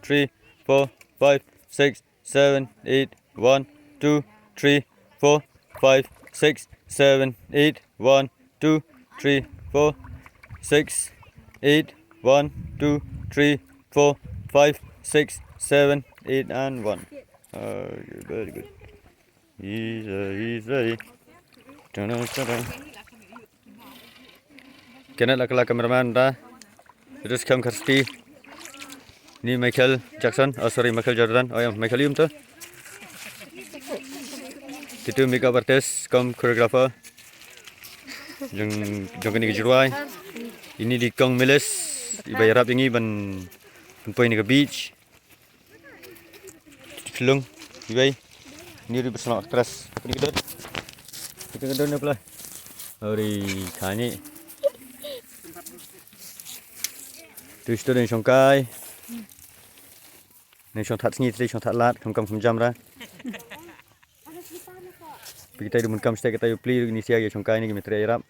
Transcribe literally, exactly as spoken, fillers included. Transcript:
three, four, five, six, seven, eight, one, two, three, four, five, six, seven, eight, one, two, three, four, six, eight, one, two, three, four, five, six, seven, eight, and one. Uh, very good. He's, uh, he's ready. Dun, dun, dun, dun. Kenneth la kylla cameraman da. Idris kam kharsti. Ni Michael Jackson, oh sorry, Michael Jordan. Oh ya, Michael Yum tu. Kitu makeup artist cum choreographer. Jong, jong kane ka jingrwai. Ini dei Kong Milis. Iba ïarap ïa ngi ban, ban poi na ka beach. Phyllung, iwei. Ni ri bersama aktris. Apa ni kedut? Kita kedut ni pula. Ori kani. Tu sto den shongkai. Ni shong that sngi, tri shong that lat, kam kam kam jam ra. Pi kita di mun kam stek kita yu pli ni sia ya shongkai ni ki metri irap.